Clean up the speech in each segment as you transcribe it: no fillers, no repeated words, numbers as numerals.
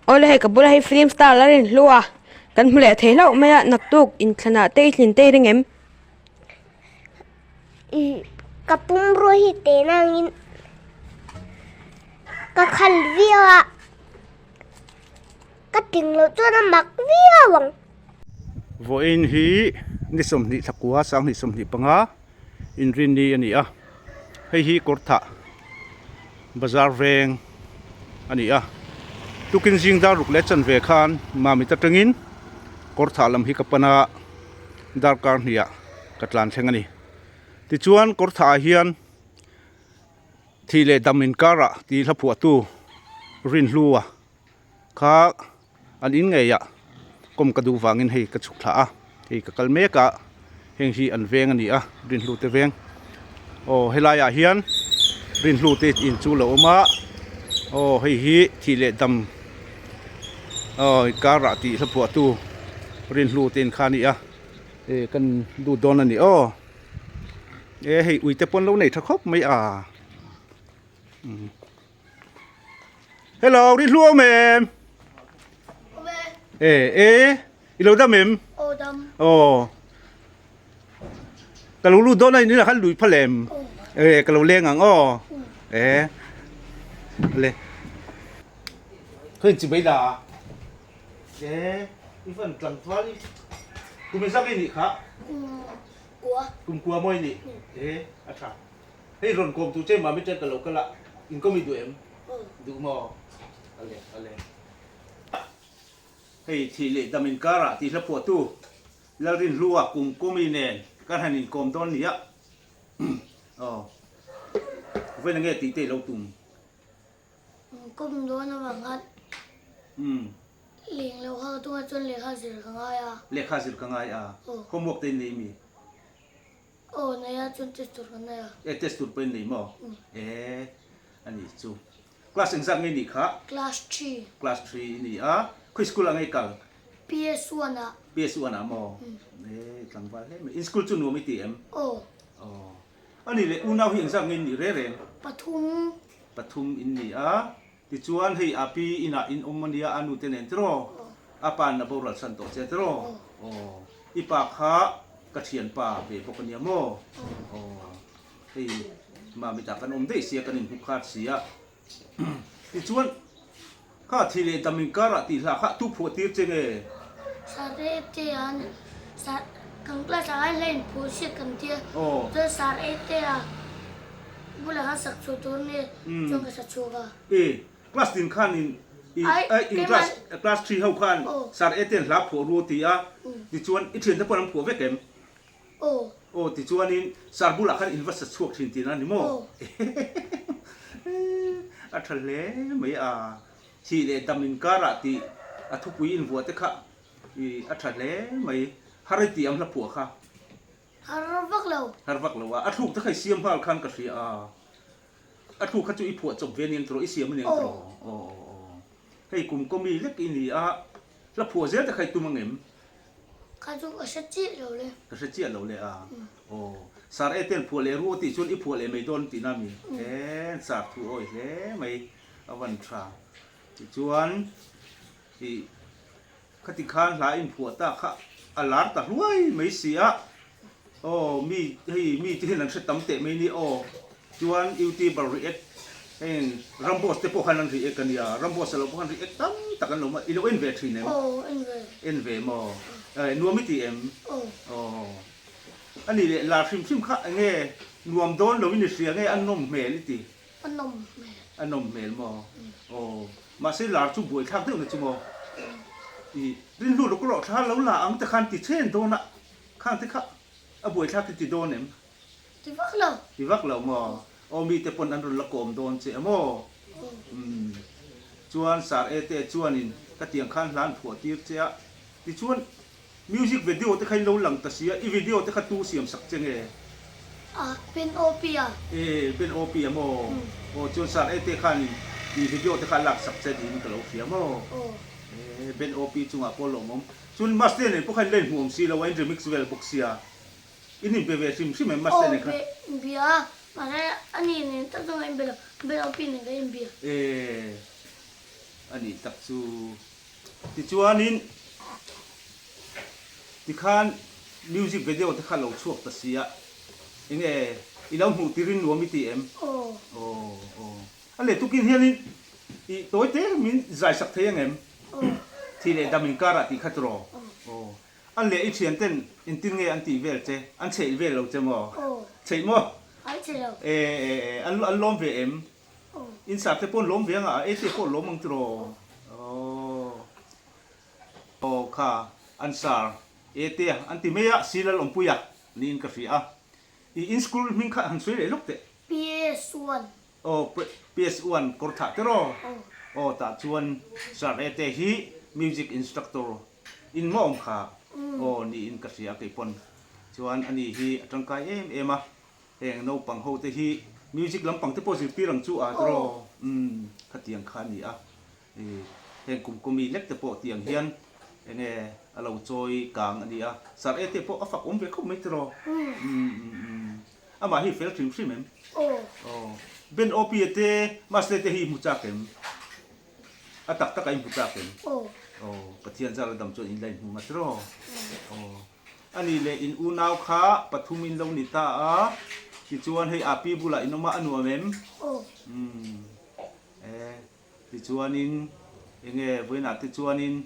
Awle hei ka bula hei film star la rin hlu a, kan hmu leh thei hlauh mai a, naktuk inthlanah te i hlin te i ring em? Ih ka pumrua hi te nangin ka khal viau a, ka tling loh chuan a mak viau ang. Vawiin hi ni 20 thla kua sang hnih 25 inrinni a ni a, hei hi kawrthah bazar veng a ni a, tukin zing dar ruk leh chanve khan Mamit atangin kawrthah lam hi ka pan a, darkar hniah ka tlan thleng a ni. Tichuan kawrthah ah hian thih leh dam inkarah tih hla phuahtu Rinhlua kha an in ngei ah kawm ka duh vangin hei ka chhuk thla a hei ka kal mek a heng hi an veng a ni a rinhlu te veng aw helai ah hian rinhlu te in chu lo awm a aw hei hi thih leh dam aw kar ah tih hla phuah tu rinhlu te in kha a ni a e kan lut dawn a ni aw e hei ui te pawn lo nei tha khawp mai a. Hello, ri hluam em? E, e, i lo dam em? Aw dam. Aw. Ka lo lut dawn a ni khan lui phal em? E, ka lo leng ang aw. E. Le. Khain chi bai la. E, i van tlang tual i. Kum i zak i nih kha? Kum kua. Kum kua maw i nih? E, a tha. Hei rawn kawm tur che mami ṭan ka lo kal a, inkawm i duh em? Duh maw? Ale, ale. Hei thih leh dam inkarah tih hla phuahtu Lalrinhlua kum kawmi nen kan han inkawm dawn nia. Aw. Vawiin nge tih te i lo tum? Inkawm dawn avang khan leng lo kha ka tum a chuan lehkha zir ka ngai a. Lehkha zir ka ngai a. Homework te in nei mi? Aw nei a chuan test tur kan nei a. E test tur pawh in nei maw? E a ni chu. Class engzat nge nih kha? Class three. Class three i ni a. Khawi school ah nge i kal? PS one ah. PS one ah maw? E tlangval hle mai. In school chu nuam i ti em? Aw. Aw. A nih leh unau hi engzat nge in nih reng reng? Pathum. Pathum in ni a. Tichuan hei a pi inah in awm a nia a nute nen tiraw? A pa in a boral san tawh che tiraw? Aw. I pa kha ka thianpa ve bawk a nia maw? Aw. Hei Mamitah kan awm daih sia kan inhmu khat sia. Tichuan kha thi leh dam inkarah tih hlah kha tu phuah tir che nge? Sar e te an sar kan class ah khan hla inphuah siak kan tia chuan sar e te a Bulah khan sak chhuah tur nge chuan ka sa chhuak a. E, class tin khan in i in class class three ho khan sir e ten hla phuah ru ti a tichuan i thiante pawh an phuah vek em? Aw. Aw tichuanin sir bulah khan in va sa chhuak thin tihna a ni maw? A tha hle mai a, thih leh dam inkarah tih a thupui invuah te kha i a tha hle mai, har i tih ang hla phuah kha. Har vak lo. Har vak lo a, a thluk te kha i siam nghal khan ka hria a, a thluk kha chu i phuah chawp ve aniang tawh, i siam aniang tawh. Aw aw aw. Hei kum kawmi lek i ni a, hla phuah zel te kha i tum angem? Kha chu ka hre chiah lo le. Ka hre chiah lo le a, aw. Sar e ten phuah leh ru tih chuan i phuah leh mai dawn tihna mi? E, sar thu awi hle mai, a van tha. Tichuan i. Khati khan hla inphuah ta kha a lar ta hluai mai si a, aw mi hei mi te hian an hre tam teh mai ni aw, chuan youtuber react heng Ramboss te pawh khan an react a nia, Ramboss a lo pawh khan react tam tak an lo i lo en ve thin em? Aw en ve. En ve maw? Eh nuam i ti em? Aw. Aw a nih leh lar hrim hrim kha enge nuam dawn lo in i hria nge a nawm hmel i ti? A nawm hmel. A nawm hmel maw? Aw. Mahse lar chu buai thlak deuh na chu maw? I rinhlu lawk rawh thla lo la ang te khan ti chen dawn a, khang te kha a buai thlak i ti dawn em? Ti vak lo. Ti vak lo maw? Aw mi te pawn an rawn la kawm dawn che a maw? Umm. Chuan Sir Ete chuanin ka tiang khan hla an phuah tir che a, tichuan Music video te kha in lo lang ta sia, i video te kha tu siam sak che nge? A, Ben OP a. E, Ben OP a maw? Aw, chuan Sir Ete khan in i video te kha a lak sak che tiin ka lo hria maw? Aw. E, Ben OP chungah pawh lawmawm. Chuan Maste nen pawh kha in la inhmuh awm si lo a, in remix vel bawk sia. In inbe ve hrim hrim em Maste nen kha? Aw, be, inbia a. Mahse, ani nen tak chuan ka inbe lo, Ben OP nen ka inbia. E. A nih tak chu. Tichuanin tikhan music video te kha lo chhuak ta sia, enge i lo hmuh tirin nuam i ti em? Aw. Aw aw. A leh tukin hianin i tawi te min zai sak thei ang em? Aw. Thih leh dam inkarah tih kha tiraw? Aw. Aw. A leh i thian ten engtin nge an tih vel che? An chheih vel lo che maw? Aw. Chheih maw? An chheih lo. E e e an an lawm ve em? Aw. In sar te pawh an lawm ve anga e te pawh an lawm ang tiraw? Aw. Aw kha an sar e te an ti mai a Silal Awmpuia niin ka hria a. I in school hming kha han sawi leh lawk teh. PS1. Aw PS1 kawr thah tiraw? Aw. Aw tah chuan sar e te hi music instructor In maw awm kha? Aw niin ka hria keipawn. Chuan ani hi a tangkai em em a, heng naupang ho te hi music lampang te pawh zirtir ang chu a tiraw? Umm khatiang kha a ni a, ih heng kum kawmi lek te pawh tiang hian enge a lo chawi kang a ni a, sar e te pawh a fak awm ve khawp mai tiraw? Umm umm umm amah hi fel hrim hrim em? Aw Ben Opie te Maste te hi i hmu chak em? A tak tak a inhmu tlak em? Aw. Aw, Pathian zar a dam chuan in la inhmu ngat rawh. Aw. A nih leh in unau kha pathum in lo ni ta a, tichuan hei a pi bulah in awm a, a nuam em? Aw. Umm. E, tichuanin enge vawiinah te chuanin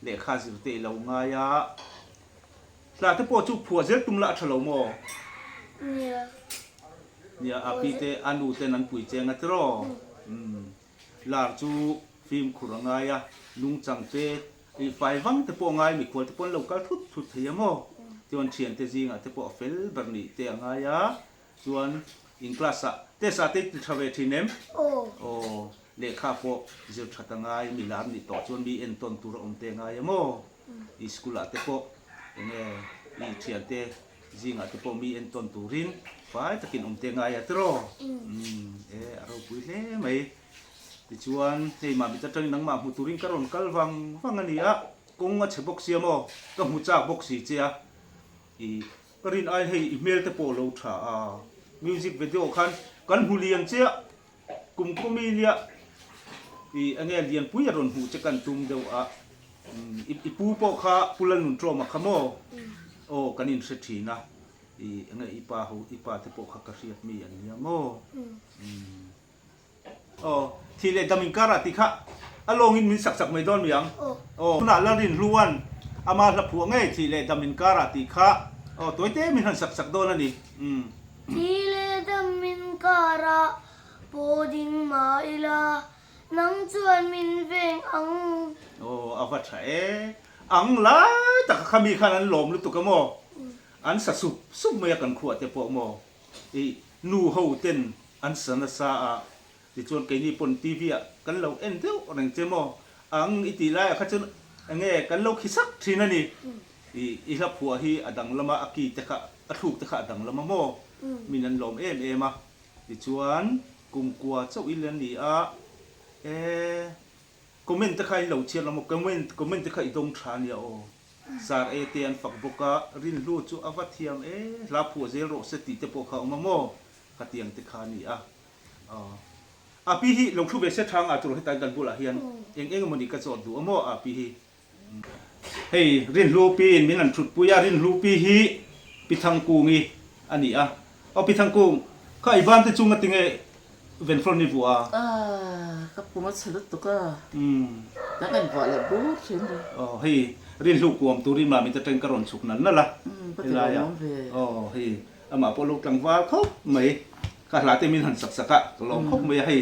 lehkha zir te i lo ngai a, hla te pawh chu phuah zel tum la a tha lo maw? Nia. Nia, a pi te a nu ten an pui che ngat rawh. Umm. Lar chu fimkhur a ngai a, nungchang te, ih fai vang te pawh a ngai, mikhual te pawh an lo kal thut thut thei a maw? Chuan thiante zingah te pawh a fel ber nih te a ngai a, chuan in class ah test ah te i ti tha ve thin em? Aw. Aw, lehkha pawh zir that a ngai, mi lar nih tawh chuan mi entawn tur a awm te a ngai a maw? I school ah te pawh enge i thiante Zingah te pawh mi entawn turin fai takin awm te ngai a tiraw? Umm e a ropui hle mai. Tichuan hei Mamit atangin nangmah hmu turin ka rawn kal vang vang a ni a, kawng a chhe bawk sia maw? Ka hmu chak bawk si che a. Ih ka rin aiin hei i hmel te pawh a lo tha a, music video khan kan hmu lian che a, Kum kumi nia i enge Lianpui a rawn hmuh che kan tum deuh a, i pu pawh kha Pu Lalnuntrawma kha maw? Aw kan inhre thin a, i enge i pa ho i pa te pawh kha ka hriat mi an nia maw? Aw thih leh dam inkarah tih kha a lawngin min sak sak mai dawn mi ang? Aw tunah Lalrinhluan ama hla phuah ngei thih leh dam inkarah tih kha aw tuaite min han sak sak dawn a ni. Thi leh dam inkarah pawh ding mah ila, nang chuan min veng ang. Aw, a va tha e. Ang lai taka kha mi khan an lawm lutuk a maw? An sa sup sup mai a kan khuah te pawh maw? Ih, nu ho ten an sa nasa a, tichuan keini pawn TV ah kan lo en deuh reng che maw? Ang i tih laiah kha chuan enge kan lo khi sak thin a ni. I i hla phuah hi a danglam a, a ki te kha, a thluk te kha a danglam a maw? Min an lawm em em a. Tichuan, kumkua chauh i la ni a, e, comment te kha in lo chhiar lo maw? Comment, comment te kha i dawng tha a nia aw. Sar e te an fak bawk a, rinhlu chu a va thiam e, hla phuah zel rawh se tih te pawh kha a awm a maw? Khatiang te kha a ni a. Aw. Api hi lo thu ve se tha nga tur hetain kan bulah hian eng eng emaw ni ka zawt duh a maw api hi? Hei Rinhlupiin min han thutpui a, Rinhlupi hi Pi Thangkungi a ni a. Aw Pi Thangkung, kha i ban te chung a tinge Venflon i vuah a? Ah, ka pum a chhe lutuk a, ka kan vuah leh bur thin a. Aw hei Rinhlu kuam turin mah mit atangin ka rawn chhuk nal nal a, helai ah. Aw hei amah pawh lo tlangval khawp mai, ka hla te min han sak sak a, ka lawm khawp mai a hei.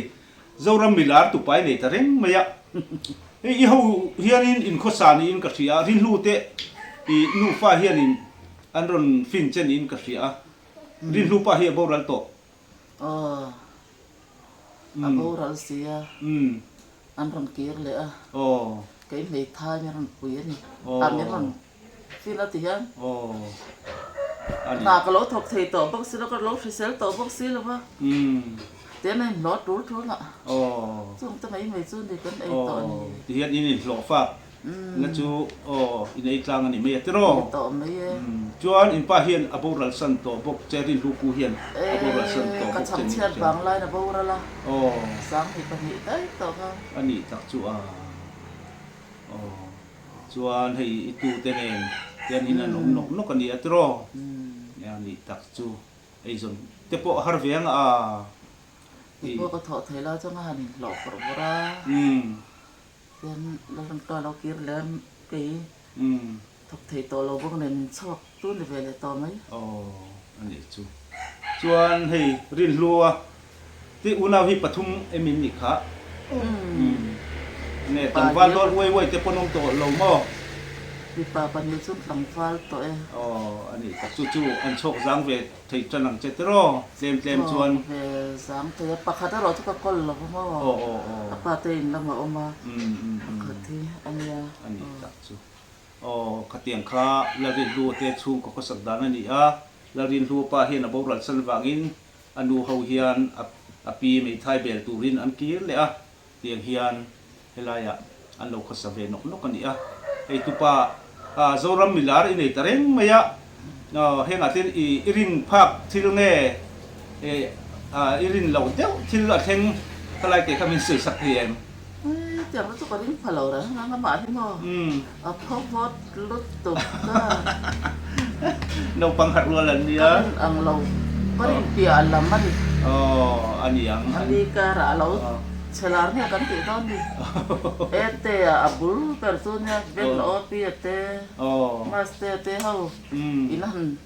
Zoram milar tupai nei ta reng mai a. Hei i ho hianin inkhawsa niin ka hria a, rinhlu te i nufa hianin an rawn fin che niin ka hria a. Rinhlu pa hi a boral tawh. Aw, a boral si a, an rawn kir leh a. Aw. Kei hmeithai min rawn pui a ni. A min rawn Feel a ti hian hna ka lo thawk thei tawh bawk si lo, ka lo hrisel tawh bawk si lo va, tian a inhlawh tul tul a, chung te mai mai chu ni kan ei tawh a ni. Ti hian in inhlawh fak na chu aw in ei tlang a ni mai a tiraw? Ni tawh mai e. Chuan in pa hian a boral san tawh bawk che, rinhlu ku hian a boral san tawh bawk che ni. Ka chhangchhiat vang laiin a boral a, 22 daih tawh kha. A nih tak chu a. Chuan hei i tute nen hian in an awm nawk nawk a ni a tiraw? A nih tak chu eizawn te pawh a har ve ang a. Kei pawh ka thawh thei lo chuan a han inhlawh vawrh vawrh a. Chuan Lalramtluanga a lo kir leh a kei thawk thei tawh lo bawk nen min chhuak tu ni ve leh tawh mai. Aw a nih chu. Chuan hei Rinhlua te unau hi pathum em in nih kha? Nge tlangval dawn uai uai te pawn awm tawh lo maw? Mipa pahnih chu tlangval tawh e. Aw a nih tak chu chu an chhawk zang ve thei tan ang che tiraw tlem tlem chuan. Chhawk ve zang thei a, pakhat erawh chu ka kawl lo va maw? A pa te in lamah a awm a, pakhat hi a nia. A nih tak chu. Aw, khatiang kha Lalrinhlua te chhungkaw khawsak dan a ni a, Lalrinhlua pa hian a boral san vangin a nu ho hian a pi meithai bel turin an kir leh a, tiang hian helaiah an lo khawsa ve nawk nawk a ni a. Hei tupa Zoram milar i nei ta reng mai a, hengah te i rin phak thil nge i rin loh deuh thil a thleng khalai teh kha min sawi sak thei em? Hei tiang chu ka ring pha lo reng reng a mah hi maw a pho vawt lutuk a. Naupang harh rual an nia. Ka rin ang lo ka rin piah lam a ni. Aw a ni ang. A ni karah a lo chhe lar nia kan tih dawn ni. Ete a a bul ber chu nia Ben OP a te Maste a te ho in a han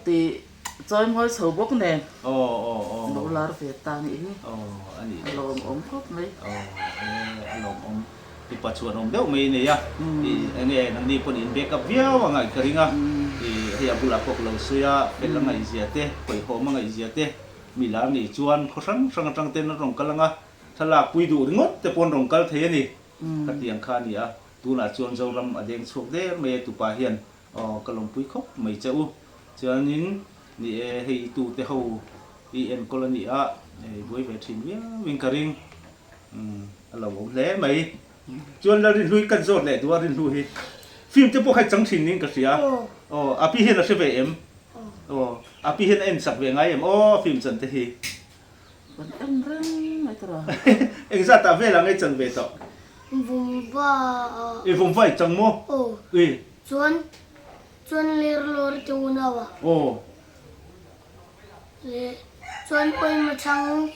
tih. Chawi mawi chho bawk nen lo lar ve ta nih hi a lawmawm khawp mai. A lawmawm tupa chhuan awm deuh mai nei a, enge nangni pawn in back up viau a ngaih ka ring a, hei a bulah pawh ka lo sawi a, fel a ngaihzia te, hawihhawm a ngaihzia te, mi lar nih chuan khaw hrang hrang atang ten an rawn kal ang a, thlalak pui duh ringawt te pawh an rawn kal thei a ni, khatiang kha a ni a, tunah chuan Zoram a deng chhuak der mai a tupa hian Aw ka lawmpui khawp mai che u. Chuanin ni e hei i tute ho i enkawl a ni a, i buai ve thin viau in ka ring. Umm a lo awm hle mai. Chuan la Rinhlui kan zawt leh duh a Rinhlu hi film te pawh kha i chang thin niin ka hria. Aw a pi hian a hre ve em? Aw a pi hian a en chak ve ngai em? Aw film chan te hi. Kan en reng mai tawh a. Engzat ah vel ang i chan ve tawh? Vumva ah. I vumva i chang maw? Aw. I. Chuan chuan ler lawr te unau ah. Aw. Le chuan pawimawh chang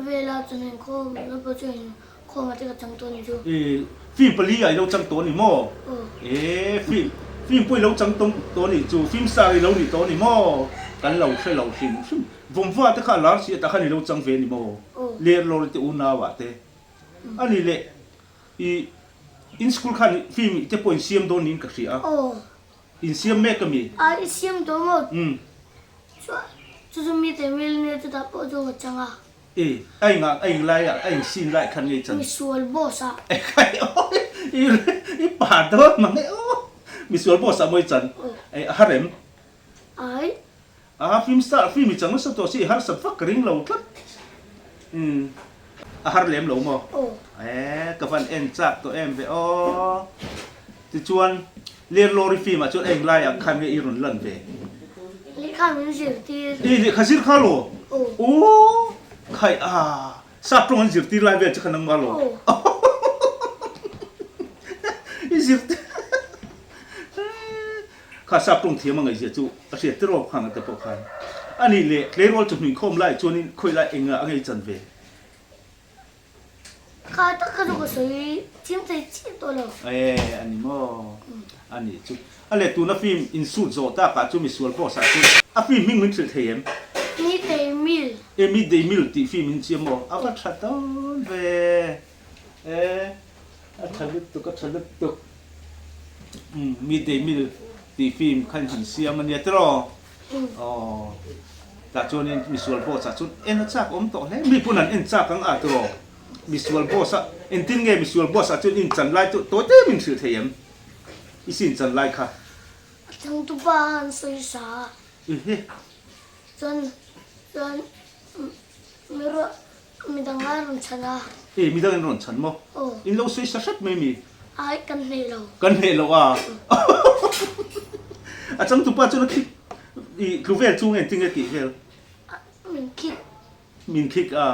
vela chuan inkhawm na pawh chu inkhawm ah te ka chang tawh ni chu. I film pali ah i lo chang tawh ni maw? Aw. E film film pawh i lo chang tawng tawh ni chu film star i lo ni tawh ni maw? Kan lo hre lo hrim hrim. Vawmva te kha a lar si a tah khan i lo chang ve ni maw? Aw. Ler lawr te unau ah te. A ni le I in school khan film te pawh in siam dawn niin ka hria a. Aw. In siam mek a mi? A i siam tawh maw? Um. Chu chu mi te mil nia chutah pawh chu ka chang a. E, a eng ah, a eng lai ah, a eng scene lai khan nge i chan? Misual boss ah. E khai aw, i i pa dawn mang e aw. Misual boss ah maw i chan? Aw. E a har em? Ai. A film star film i chang nasa tawh si i harsat vak ka ring lo tlat. Umm a har lem lo maw? Aw. E ka van en chak tawh em ve aw. Tichuan Ler Lawri film ah chuan eng lai ah khan nge i rawn lan ve? Lehkha min zirtir. I lehkha zir kha lo? Aw. Aw khai a sap tawng an zirtir lai vel che kha nangmah lo? Aw. I zirtir. Kha sap tawng thiam a ngaihzia chu a hriat tir awk khang ate pawh khan. A nih leh tleirawl chu hnuikhawm lai chuanin khawi lai enga a ngei chan ve? Kha tak kha chu ka sawi chim thei chiah tawh lo. E a ni maw? A nih chu. A leh tuna film in shoot zawh takah chu misual boss ah chuan a film hming min hrilh thei em? Midday Meal. E Midday Meal tih film in chiam maw? A va tha dawn ve. E a tha lutuk a tha lutuk. Umm Midday Meal tih film kha in han siam a nia tiraw? Aw tah chuanin misual boss ah chuan en a chak awm tawh hle mi pawn an en chak ang a tiraw? Misual boss ah engtin nge misual boss ah chuan in chan lai chu tawi te min hrilh thei em? I sin chan lai kha. A changtupa a an sawi sa a. Ehe. Chuan chuan mi ruah Midang a rawn chhan a. E, midang in rawn chhan maw? Aw. In lo sawi sa hret mai mi? Ai, kan hneh lo. Kan hneh lo a. A changtupa chuan a khik i tlu vel chu nge tinge tih vel? Min khik. Min khik a.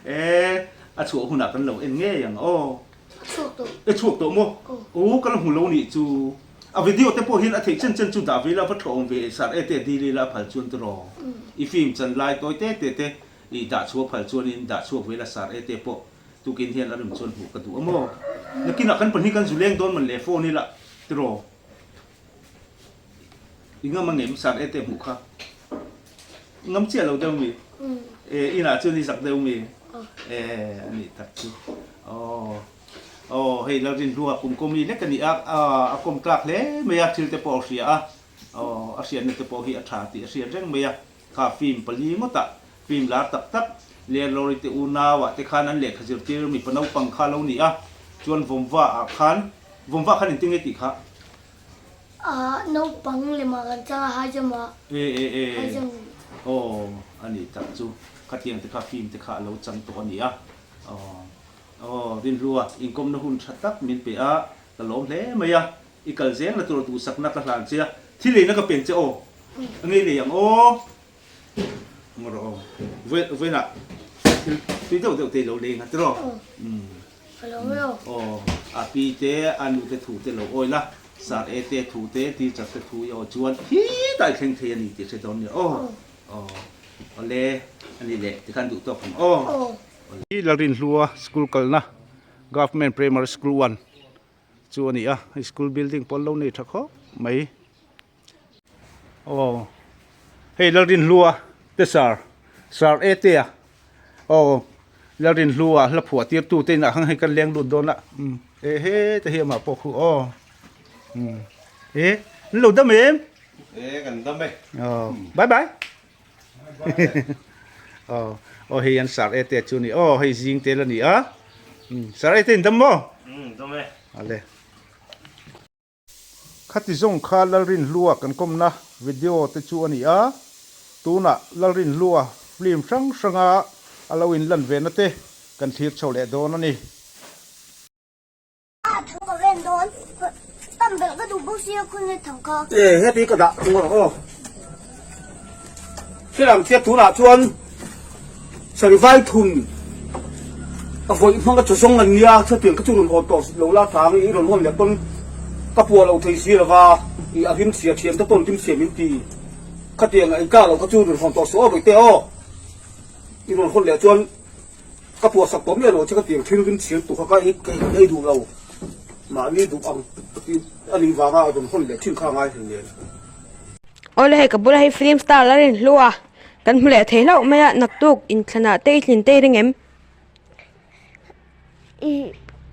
E, a chhuah hunah kan lo en ngei ang aw. A chhuak tawh. E chhuak tawh maw? Aw ka la hmu lo nih chu. A video te pawh hian a theih chen chen chu dah ve ila va tha awm ve e sar e te a dil ila a phal chuan tiraw. I film chan lai tawi te te te i dah chhuah phal chuanin dah chhuak ve ila sar e te pawh tukin hian a rim chuan hmuh ka duh a maw. Nakinah kan pahnih kan zu leng dawn man le phone ila tiraw. I ngam angem sar e te hmuh kha. Ngam chiah lo deuh mi? E inah chuan i zak deuh mi? E a nih tak chu. Aw aw hei Lalrinhlua kum kawmi lek a ni a, a kawm tlak hle mai a, thil te pawh a hria a, aw a hriatna te pawh hi a tha tih a hriat reng mai a, kha film pali ngawtah film lar tak tak Lerlawri te unauah te khan an lehkha zirtir mipa naupang kha lo ni a, chuan Vawmva ah khan Vawmva khan engtin nge tih kha? Ah naupang lemah kan chang a high jump ah. E e e High jump. Aw a ni tak chu khatiang te kha film te kha a lo chang tawh a ni a. Aw aw Rinhlua inkawmna hun tha tak min pe a ka lawm hle mai a i kal zel na tur duhsakna ka hlan che a thil eina ka pen che aw a ngei lei ang aw ngaw rawh aw vawiinah thil tui deuh deuh te i lo leng a tiraw umm. Ka lo ngawi aw. Aw, a pi te, a nu te thu te lo awi la, sir e te thu te, teacher te thu i aw chuan khitah i thleng thei a ni tih hre dawn nia aw. Aw, awle, a ni leh tikhan duh tawk ang aw. Hi Lalrinhlua school kalna Government Primary School one chu a ni a, school building pawh an lo nei tha khawp mai. Aw hei Lalrinhlua te sir sir e te a aw Lalrinhlua hla phuah tir tu te inah khan hei kan leng lut dawn a umm e he te hi amah pawh khu aw umm e an lo dam em e kan dam e aw bye bye aw aw hei an sir e te chu ni aw hei zing te la ni a umm sir e te in dam maw umm dam e ale. Khati zawng kha Lalrinhlua kan kawmna video te chu a ni a, tunah Lalrinhlua film hrang hranga a lo inlan ve na te kan thlir chho leh dawn a ni. A thang ka ven dawn, tam belh ka duh bawk sia khun leh thang kha. E heti ka dah thung rawh aw. Thil ang chiah tunah chuan Sarivai thun a vawih hmang a chaw zawng an nia, chutiang kha chu rawn hawn tawh lo la tang i rawn hawn leh pawn ka puah lo thei si lova i a rim chhia thiam te pawn rim chhia min ti. Khatiang a inkar lo kha chu rawn hawn tawh suh aw bawihte aw. I rawn hawn leh chuan ka puah sak tawh miah lo che khatiang thil rim chhia lutuk kha ka ei duh lo. Mahni duh ang a nih vanga rawn hawn leh thin kha a ngai hleinem. Awle hei ka bula hei film star la rinhlua. Kan hmu leh thei hlauh mai a, naktuk inthlanah te i hlin te i ring em?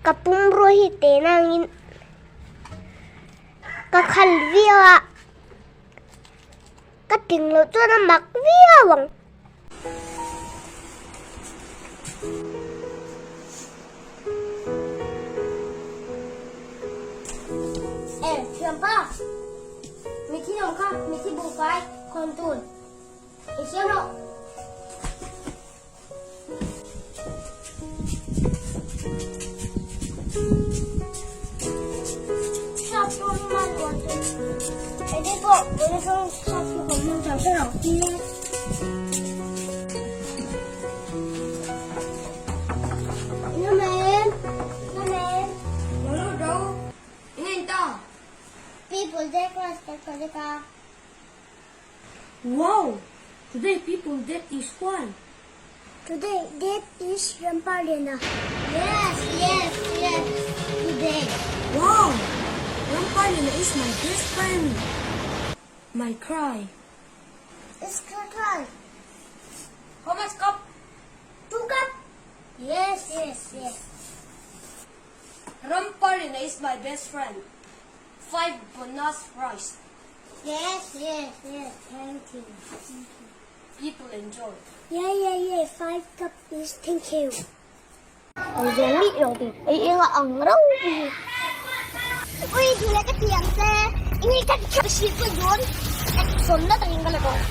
Ka pumrua hi teh nangin ka khal viau a, ka tling loh chuan a mak viau ang. E thiampa, mithi awm kha mithi buhfai khawn tun. I siam rawh. Sap chu man luan chu. Eng pawh vawiin atang sap chu ka hmang chau hre lo. People they class they class. Wow! Today people date is why? Today date is Rampalena. Yes, yes, yes, today. Wow! Rampalena is my best friend. My cry. It's cry. How much cup? Two cup. Yes, yes, yes. Rampalena is my best friend. Five bonus rice. Yes, yes, yes, thank you. People enjoy. Yeah, yeah, yeah, five cup please, thank you. Ui, thu leh ka ti ang che. Ui, ka ti kha hrilh pawh dawn. Sawm na takin ka la dawn.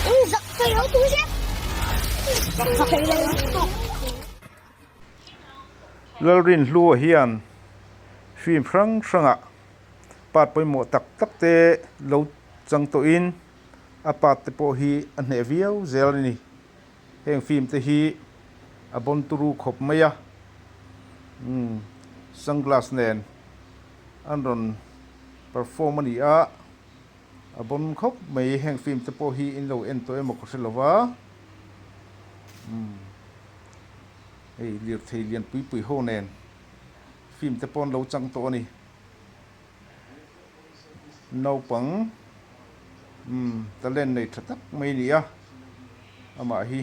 Ui, zak thei lo tu che. Zak thei lo tu. Lalrinhlua hian film hrang hrangah part pawimawh tak tak te lo chang tawhin a part te pawh hi a hneh viau zel a ni. Heng film te hi a bawn turu khawp mai a umm. Sunglass nen an rawn perform a ni a, a bon khawp mai heng film te pawh hi in lo en tawh emaw ka hre lo va, umm hei lirthei lian pui pui ho nen film te pawh an lo chang tawh a ni. Naupang umm talent nei tha tak mai a ni a, amah hi.